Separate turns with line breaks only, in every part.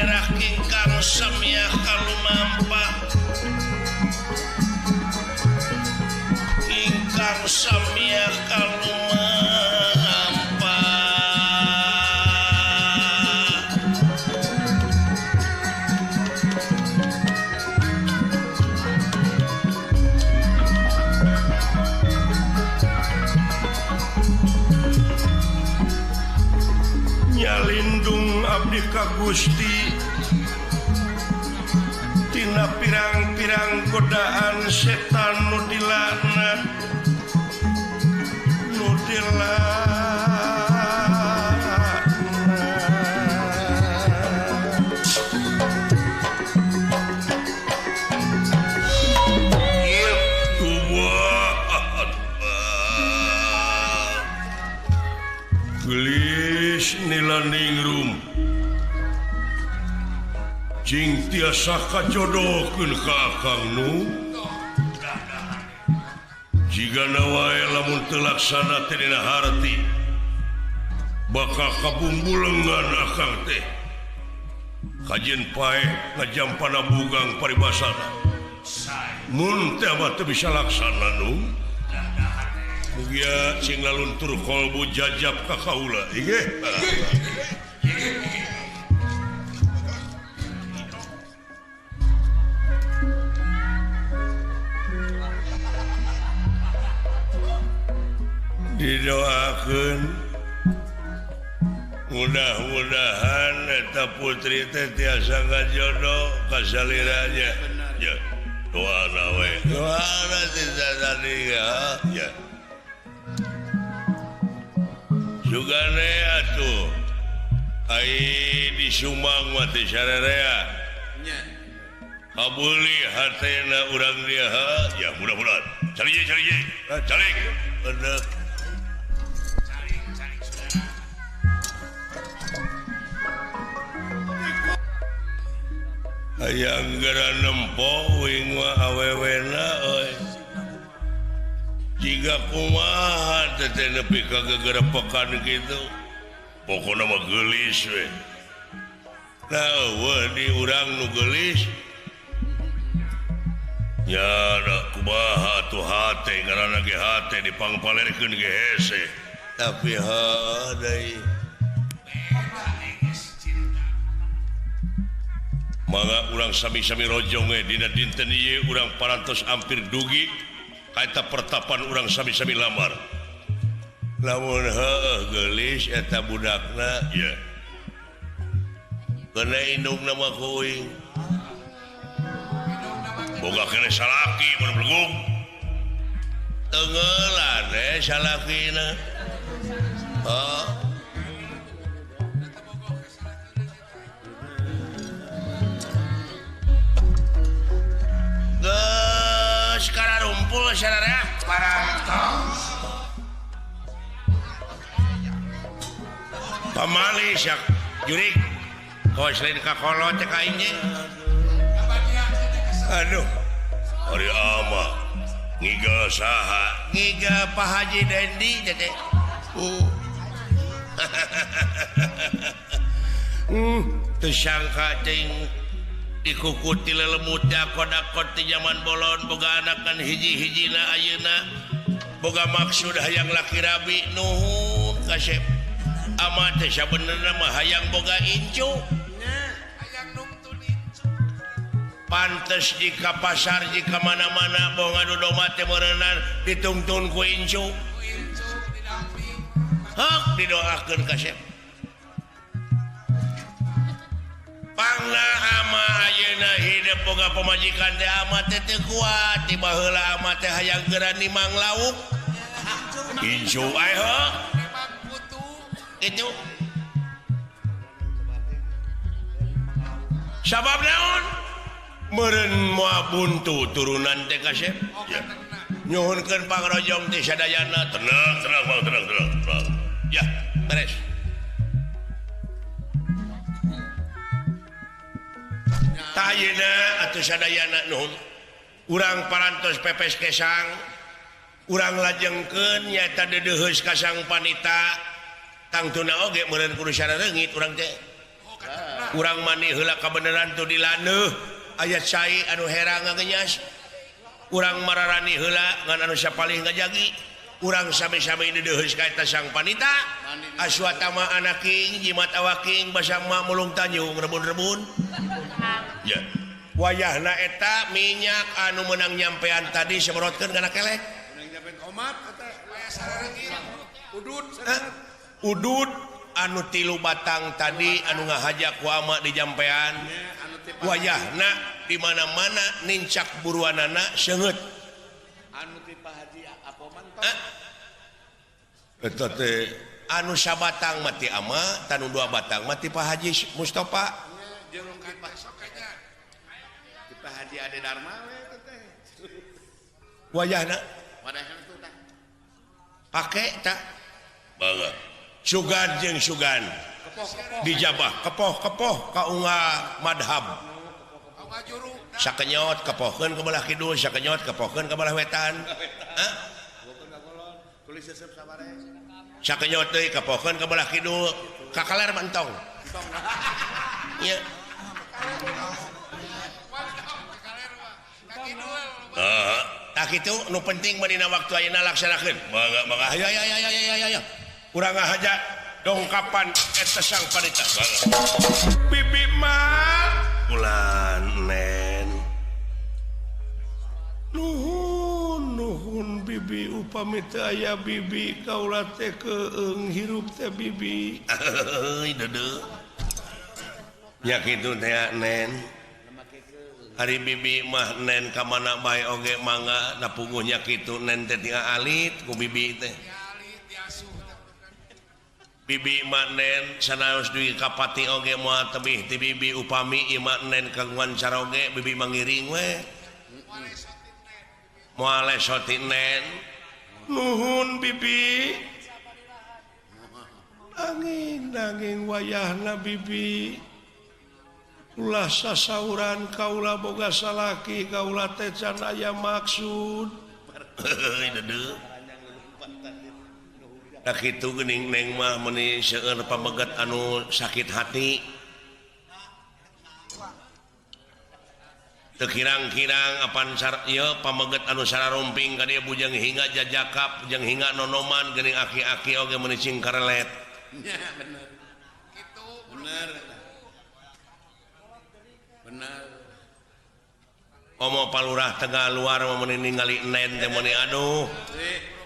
daerah ingkang samya kalumampa ingkang samya kalumampa nyalindung abdi ka Gusti tina pirang-pirang godaan setan nu dilaknat nu dilaknat. Gelis nilaningrum cing tiasa kajodohkeun ka akang nu jigana wae lamun teu laksana teh dina harti bakal kabumbulengan akang teh kajen paeh ngajampana bugang paribasana mun teh abah teu bisa laksana nu mugia cing laluntur kolbu jajab ka kaula inggih. Didoakeun mudah-mudahan eta putri teh tiasa ngajodoh ka saliranya ya doana we doana teh tadi ya sugane atuh ai di Sumang mah teh sarerea nya kabeuli hatena urang dia ya mudah-mudahan cari cari cari bener. Hayang geura nempo uing mah awewena euy. Jiga kumaha teh teh nepi ka gegerepekan kitu. Pokona mah geulis we. Nah eueuh di urang nu geulis. Nya da kumaha atuh hate ngaranna ge hate dipangpalerkeun ge hese. Tapi heuh deui. Mangga urang sami-sami rojong we dina dinten ieu urang parantos ampir dugi ka eta pertapan urang sami-sami lamar. Lamun heueuh geulis eta budakna ye. Keuna indungna mah ku uing. Boga keneh salaki mun belegug. Tengeulan we salakina. Heuh. Geus kararumpul sararea parantos pamali sia jurik kawas lain ka kolot cek aing ge aduh ari ama ngiga saha ngiga Pak Haji Dendi teh teu sangka teuing dikukuti lelemut dakot-dakot di zaman bolon boga anakan hiji-hijina ayeuna boga maksud hayang laki rabi nuhun kasep amat teh sabenerna mah hayang boga incu hayang nungtun incu pantes jika pasar jika mana-mana boga ngadu domba teh meureunnan ditungtun ku incu hak didoakeun kasep pangna ama ayeuna hidup boga pamajikan teh ama teh teu kuat ti baheula ama teh hayang geura nimang lauk incu ae heuh kitu sabab naon meureun moal buntu turunan teh kasep ya nyuhunkeun pangrojong teh sadayana tenang tenang Bang tenang tenang tenang ya beres. Ayeuna atuh sadayana nuhun urang parantos pepes kesang urang lajengkeun nyaeta deudeuheus ka sang panita tangtuna oge meureun kudu sarareungit urang teh. Urang mani heula kabeneran tuh dilaneuh aya cai anu herang ngagenyas. Urang mararani heula ngan anu sapalih ngajagi. Urang sami-sami deudeuheus ka eta sang panita. Aswatama anaking jimat awaking basa ma mulung tanjung rebun-rebun. Ya. Wayahna eta minyak anu meunang nyampean tadi semprotkeun kana kelek.
Meunang nyampean omat eta waya sarareungit. Udud
udud anu tilu batang tadi anu ngahaja ku ama di jampean. Wayahna di mana-mana nincak buruanana seungeut.
Anu ti Pak Haji Apoman
eta teh anu sabatang mati ama tanu dua batang mati Pak Haji Mustafa.
Jeung ti Pak Haji Ade Dharma we teh.
Wayahna pake tak baga sugan jeung sugan dijabah kepoh-kepoh kaunga madhab sakenyot kepohkeun ke belah kidul sakenyot kepohkeun ke belah wetan sakenyot deui kepohkeun ke belah kidul kakaler mah entong ieu tak itu nu penting mah dina waktu ayeuna laksanakeun mangga mangga ayo ayo ayo ayo ayo urang ngahaja dongkapan eta sang panita bibi mah ulan nen nuhun nuhun bibi upami teu aya bibi kaula teh keung hirup teh bibi euy deudeuh nya kitu teh nen. Hari bibi mah nen ka mana bae oge mangga da puguhnya kitu nen teh tinggal alit ku bibi teh. Bibi mah nen sanaos dugi ka pati oge moal tebih ti bibi upami ieu mah nen kagungan caroge bibi mangiring we. Moal lesot ti nen. Nuhun bibi. Angin nanging wayahna bibi. Ulah sasauran kaula boga salaki kaula teh can aya maksud. Deudeuh. Da kitu geuning neng mah meuni seueur pameget anu sakit hati. Teu kirang-kirang apan ieu pameget anu sararumping ka dieu bujang hingga jajakap jeung hingga nonoman geuning aki-aki oge meuni cing karelet.
Nya bener. Kitu bener. Benar.
Omo palurah Tegal luar mah meuni ningali nen teh meuni aduh.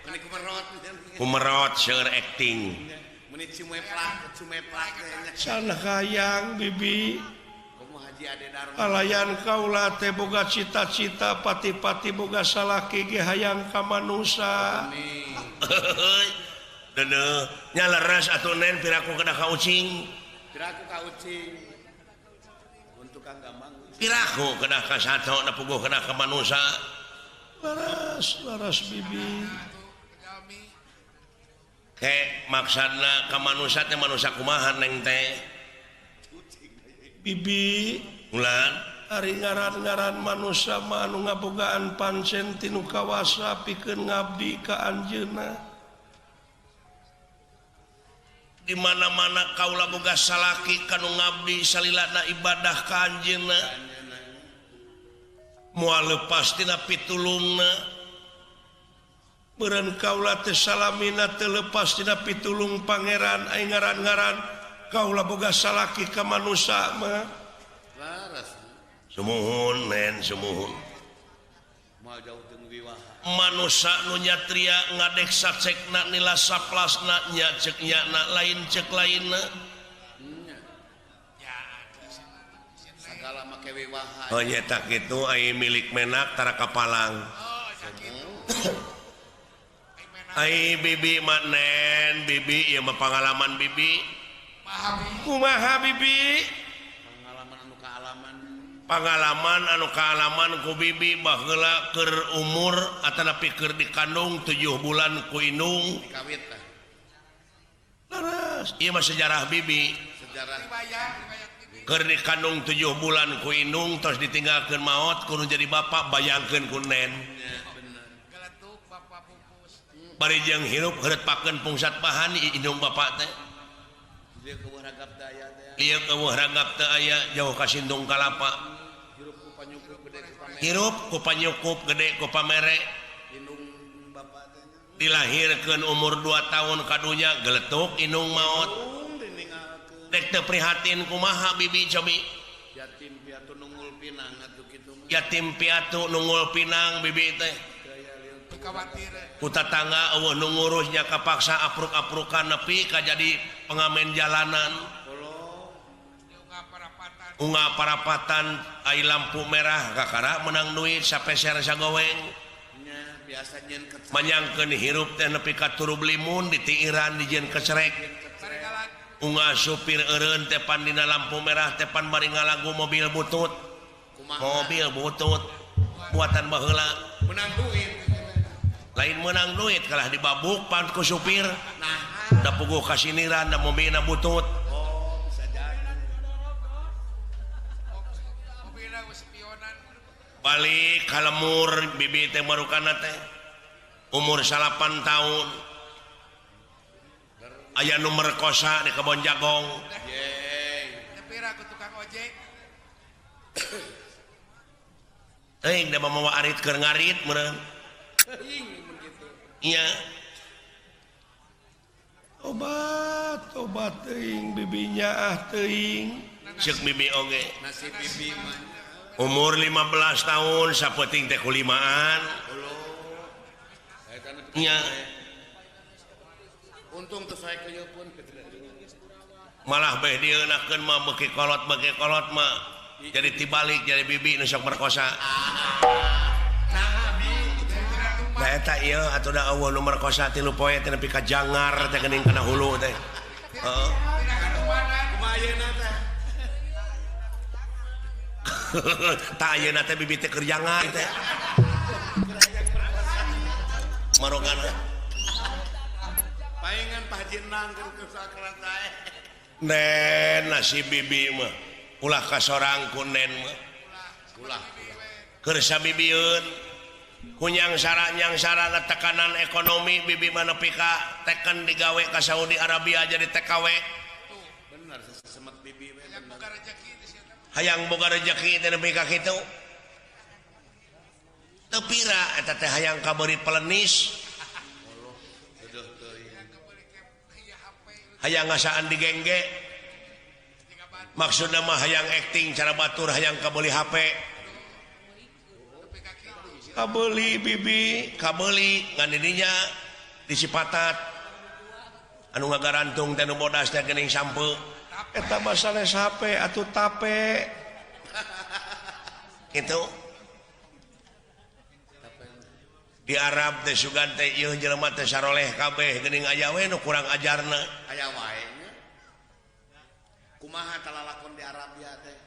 Meuni kumerot.
Kumerot seueur acting.
Meuni cumeplak, cumeplak teh.
Can hayang bibi.
Komo Haji Ade Dharma.
Alayan kaula teh boga cita-cita pati-pati boga salaki ge hayang ka manusa. Deudeuh nya leres atuh nen piraku kedah ka ucing.
Piraku ka ucing.
Piraku kedah ka sato na puguh kedah ka manusa. Laras laras bibi. Ke maksudna ka manusa teh manusa kumaha neng teh? Bibi ulan ari ngaran-ngaran manusa mah anu ngabogaan pancen tinu kawasa pikeun ngabdi ka anjeunna. Di mana-mana kaula boga salaki kanu ngabdi salilana ibadah ka anjeunna. Moal lepas tina pitulungna. Beureun kaula teh salamina teu lepas tina pitulung pangeran ai ngaran-ngaran kaula boga salaki ka manusa mah.
Laras.
Sumuhun nen sumuhun.
Moal jauh jeung wiwaha.
Manusa nu nyatria ngadek sacekna nila saplasna nya cek nyana lain cek lainna.
Sagala make wiwaha.
Oh nya tak kitu ai milik menak tara kapalang. Ai bibi mah nen bibi ieu mah pangalaman bibi. Kumaha bibi?
Pangalaman anu kaalaman.
Pangalaman anu kaalaman ku bibi baheula keur umur atanapi keur dikandung 7 bulan ku indung.
Dikawit tah.
Leres. Ieu mah sejarah bibi.
Sejarah.
Keur dikandung 7 bulan ku indung terus ditinggalkeun maot kudu jadi bapak bayangkeun ku nen. Bari jeung hirup heureut pakeun pungsat bahan indung bapak teh. Lieu eueuh ragap teu aya jauh ka Sindung Kalapa. Hirup ku panyukup gede ku pamere. Dilahirkeun umur 2 tahun kadunya geletuk indung maot. Dek teu prihatin kumaha bibi cobi.
Yatim piatu nunggul pinang atuh kitu.
Yatim piatu nunggul pinang bibi teh. Ku tatangga eueuh nu ngurusnya kapaksa apruk-aprukan nepi ka jadi pengamen jalanan. Unga parapatan ai lampu merah kakara menang duit sapeser sagoweng. Manyangkeun hirup teh nepi ka turub limun ditiiran dijieun kecerek. Unga supir eureun teh pan dina lampu merah teh pan bari ngalagu mobil butut. Mobil butut buatan baheula.
Menang duit.
Lain menang duit kalah dibabuk pan ku supir. Da puguh kasiniran da mobilna butut.
Oh, bisa jadi.
Balik ka lemur bibi teh marukana teh umur 8 tahun aya nu merkosa di kebon jagong.
Nyepira ku tukang ojek.
Teuing da mawa arit keur ngarit meureun. Iya. Obat obat teuing bibinya ah teuing. Ceuk bibi oge.
Nasib bibi mah.
Umur 15 tahun sapeting teh kulimaan. Nya.
Untung teu sae pun.
Malah beh dieunakeun mah beuki kolot mah. Jadi tibalik jadi bibi nu sok merkosa. Nah eta ieu atuh da eueuh nu merkosa 3 poe teh nepi ka jangar teh geuning kana hulu teh. Heeh.
Kumaha ayeuna teh?
Tak ayeuna teh bibi teh keur jangar teh. Marogana.
Paingan Pak Haji Nang keur sakrat ae.
Nen nasib bibi mah ulah ka sorang ku nen mah.
Ulah.
Keur sabibieun kunyang sarana tekanan ekonomi bibi mah nepi ka teken digawe ka Saudi Arabia jadi TKW.
Bener sesemet bibi we bener.
Hayang boga rejeki teh nepi ka kitu. Teu pira eta teh hayang kabeuri pelenis. Hayang ngasaan digengge. Maksudna mah hayang acting cara batur hayang kabeuli HP. Kabeuli bibi, kabeuli ngan didinya di Cipatat. Anu ngagarantung teh nu bodas teh geuning sampeu. Eta mah sanes HP atuh tape. Kitu. Di Arab teh sugan teh ieu jelema teh saroleh kabeh geuning aya we nu kurang ajarna.
Aya wae nya. Kumaha talalakon di Arabia teh?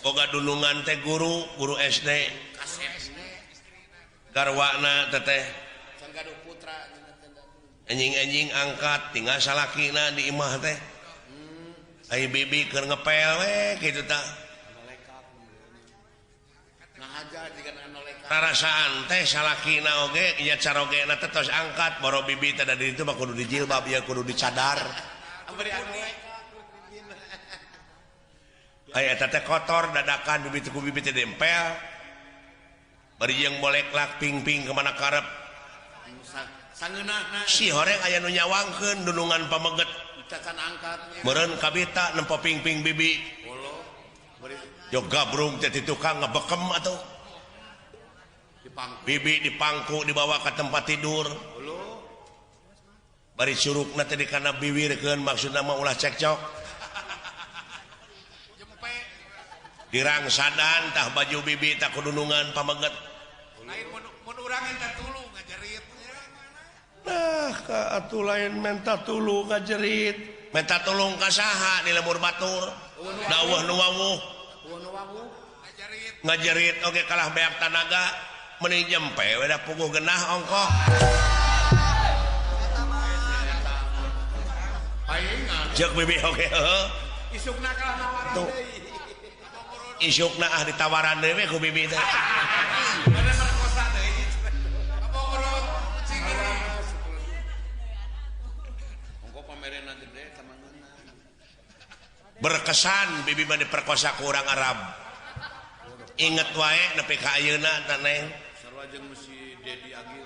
Boga dunungan teh guru, guru SD.
Kasep.
Garwana teteh.
Can gaduh putra
anjing-anjing angkat tinggal salakina di imah teh. Ai bibi keur ngepel we kitu tah. Rarasaan teh salakina oge nya carogena teh tos angkat boro bibi teh da di ditu mah kudu dijilbab ya kudu dicadar. Ai eta teh kotor dadakan bibi teh ku bibi teh dempel. Bari jeung boleklak ping-ping kemana karep.
Sangeunahna
si horeng aya nu nyawangkeun dunungan pameget.
Cacan angkat.
Meureun kabita nempo ping-ping bibi. Yo gabrung teh ti tukang ngebekem atuh. Bibi dipangku dibawa ke tempat tidur. Bari curugna teh dikana biwirkeun maksudna mah ulah cekcok. Dirangsadan tah baju bibi tah kudunungan pameget.
Lain mun urang minta tulung ngajerit.
Nah, ka atuh lain minta tulung ngajerit. Minta tulung ka saha di lembur batur. Da eueuh nu wawuh. Ngajerit oge kalah beak tanaga meuni jempe we da puguh genah ongkoh. Jeung bibi oge heuh.
Isukna kalah nawaran deui.
Isukna ah ditawaran deui we ku bibi teh. Berkesan bibi mah diperkosa ku urang Arab. Inget wae nepi ka ayeuna tah Neng.
Sarua jeung si Dedi Agil.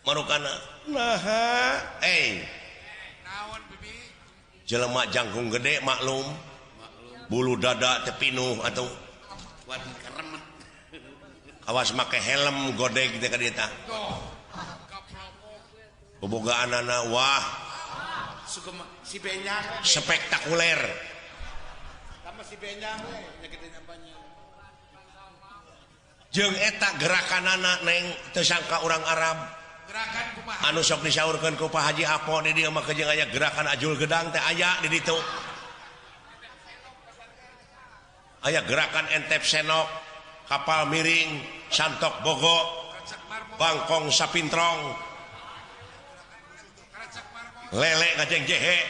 Marukana naha eh
naon bibi?
Jelema jangkung gede maklum. Bulu dada teh pinuh atuh.
Waduh keremet.
Awas make helm godeg teh ka dieu tah. Bobogaanana wah
si Benjang
spektakuler.
Sama si Benjang we nyakitin apanya.
Jeung eta gerakanana Neng teu sangka urang Arab.
Gerakan kumaha?
Anu sok disaurkeun ku Pak Haji Apo di dieu mah jeung aya gerakan ajul gedang teh aya di ditu. Aya gerakan entep senok, kapal miring, santok bogo, bangkong sapintrong, lele ngajeng jehe,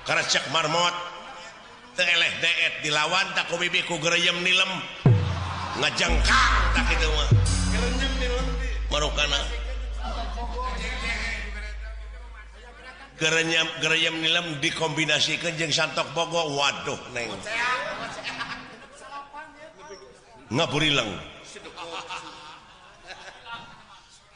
karecek marmot, teu eleh deet dilawan tak ku bibi ku gereyem nilem, ngajengkang tak kitu mah.
Gereyem nilem di.
Marukana. Gereyem nilem dikombinasikeun jeung santok bogo, waduh Neng. Ngaburileng.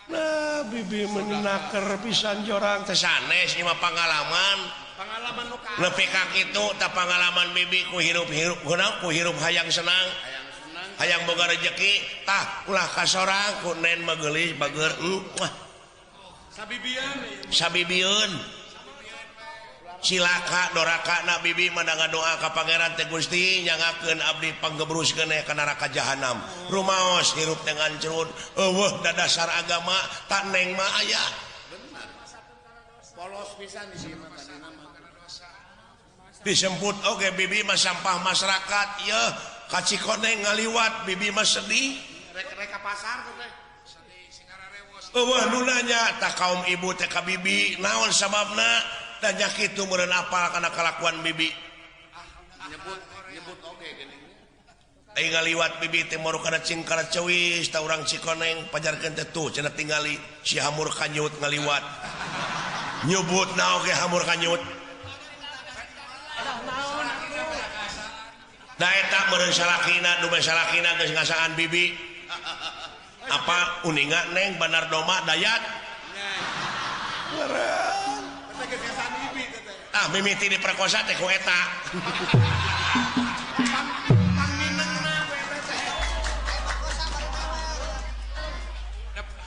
Nah, bibi menaker pisan jorang teh sanes ieu mah pangalaman.
Pangalaman nu ka.
Nepi ka kitu tah pangalaman bibi ku hirup-hirup kunaon ku hirup hayang senang. Hayang boga rejeki tah ulah ka sorang ku nen mah geulis bager wah.
Sabibieun.
Sabibieun. Cilaka doraka na bibi mah ngadoa ka Pangeran teh Gusti nyangakeun abdi panggebruskeun ka neraka jahanam. Rumaos hirup teh ngancrun eueuh dadasar agama tak Neng mah aya.
Bener. Polos pisan di sini mah tadina mah.
Disemput oge bibi mah sampah masyarakat yeuh ka Cikoneng ngaliwat bibi mah sedih.
Rek-rek ka pasar teh.
Eueuh nu nanya tah kaum ibu teh ka bibi naon sababna? Tanya kitu meureun apal kana kalakuan bibi.
Nyebut nyebut oge geuning.
Ai ngaliwat bibi teh moru kana cingkara ceuis ta urang Cikoneng pajarkeun teh tuh cenah tingali si hamur kanyut ngaliwat. Nyebutna oge hamur kanyut. Da eta meureun salakina dume salakina geus ngasaan bibi. Apa uninga Neng Bandar Doma Dayat? Meureun. Ah mimiti diperkosa teh ku eta.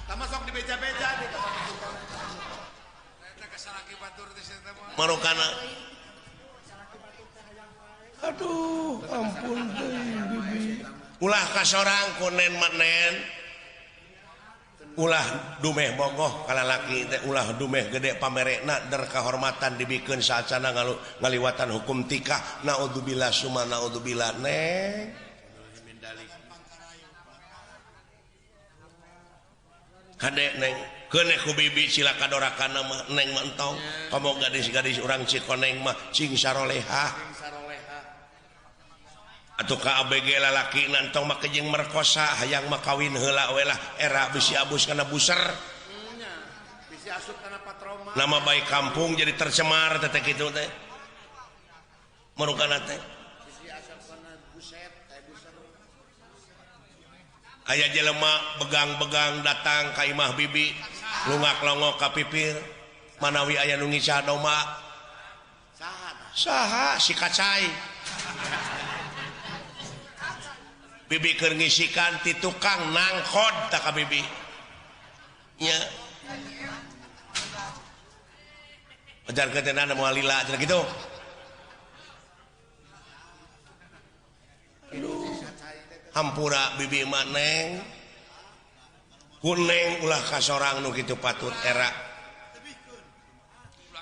Tah sok dibeja-beja di
Marukana. Aduh, ampun deui bibi. Ulah ka sorang ku nen mah nen. Ulah dumeh bogoh ka lalaki teh ulah dumeh gede pamerekna der kahormatan dibikeun saacana ngaliwatan hukum tikah naudzubillah summa naudzubillah Neng. Kade Neng keuneh ku bibi cilaka dorakana mah Neng mah entong komo gadis-gadis urang Cikoneng mah cing sarolehah. Atuh ka ABG lalaki nantong mah jeung merkosa hayang mah kawin heula we lah era bisi abus kana buser.
Bisi asup kana patroma.
Nama baik kampung jadi tercemar teh kitu teh. Marukana teh.
Bisi asup kana buset eh buser.
Aya jelema begang-begang datang ka imah bibi, lungak-longok ka pipir, manawi aya nu ngisah domba.
Saha?
Saha si kacai. Bibi keur ngisikan ti tukang nangkod tak ka bibi. Nya. Ajarkeun teh nana moal lila cenah kitu. Aduh. Hampura bibi mah Neng. Ku Neng ulah ka sorang nu kitu patut era.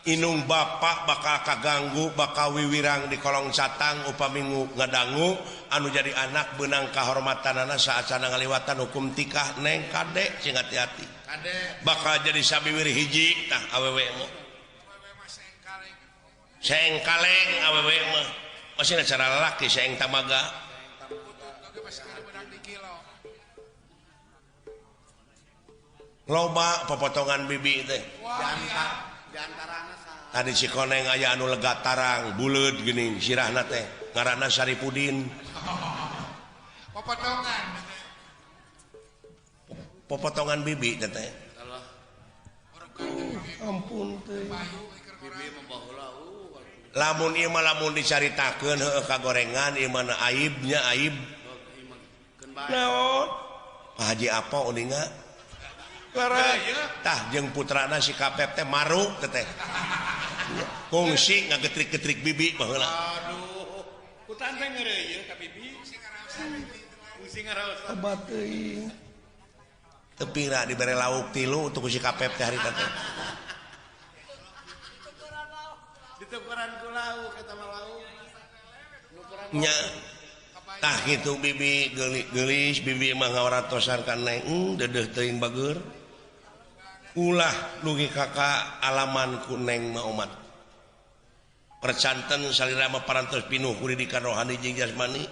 Inung bapak bakal kaganggu bakal wiwirang di kolong catang upami ngadangu anu jadi anak benang kahormatanana saacana ngaliwatan hukum tikah Neng kade sing hati-hati bakal jadi sabiwir hiji tah awewe mah seeng kaleng awewe mah masih cara lalaki seeng tamaga loba popotongan bibi teh. Tadi si koneng aya anu lega tarang buleud geuning sirahna teh ngaranna Saripudin.
Popotongan.
Popotongan bibi teh teh. Ampun teh. Lamun ieu mah lamun dicaritakeun heueuh kagorengan ieu mah aibnya aib. Naon? Pak Haji apa uninga? Tah jeung putrana si Kapep teh maruk teh teh. Kungsi ngagetrik-getrik bibi baheula.
Aduh. Kutan teh ngeureuyeuh ka bibi. Kungsi ngaraos.
Obat teuing. Teu pira dibere lauk tilu untuk si Kapep teh harita teh.
Ditukeran ku lauk eta mah lauk.
Nya tah kitu bibi geulis bibi mah ngawaratosan ka neng dedeuh teuing bageur. Ulah dugi kakak alaman ku neng mah omat. Percanten salira mah parantos pinuh ku didikan rohani jeung jasmani.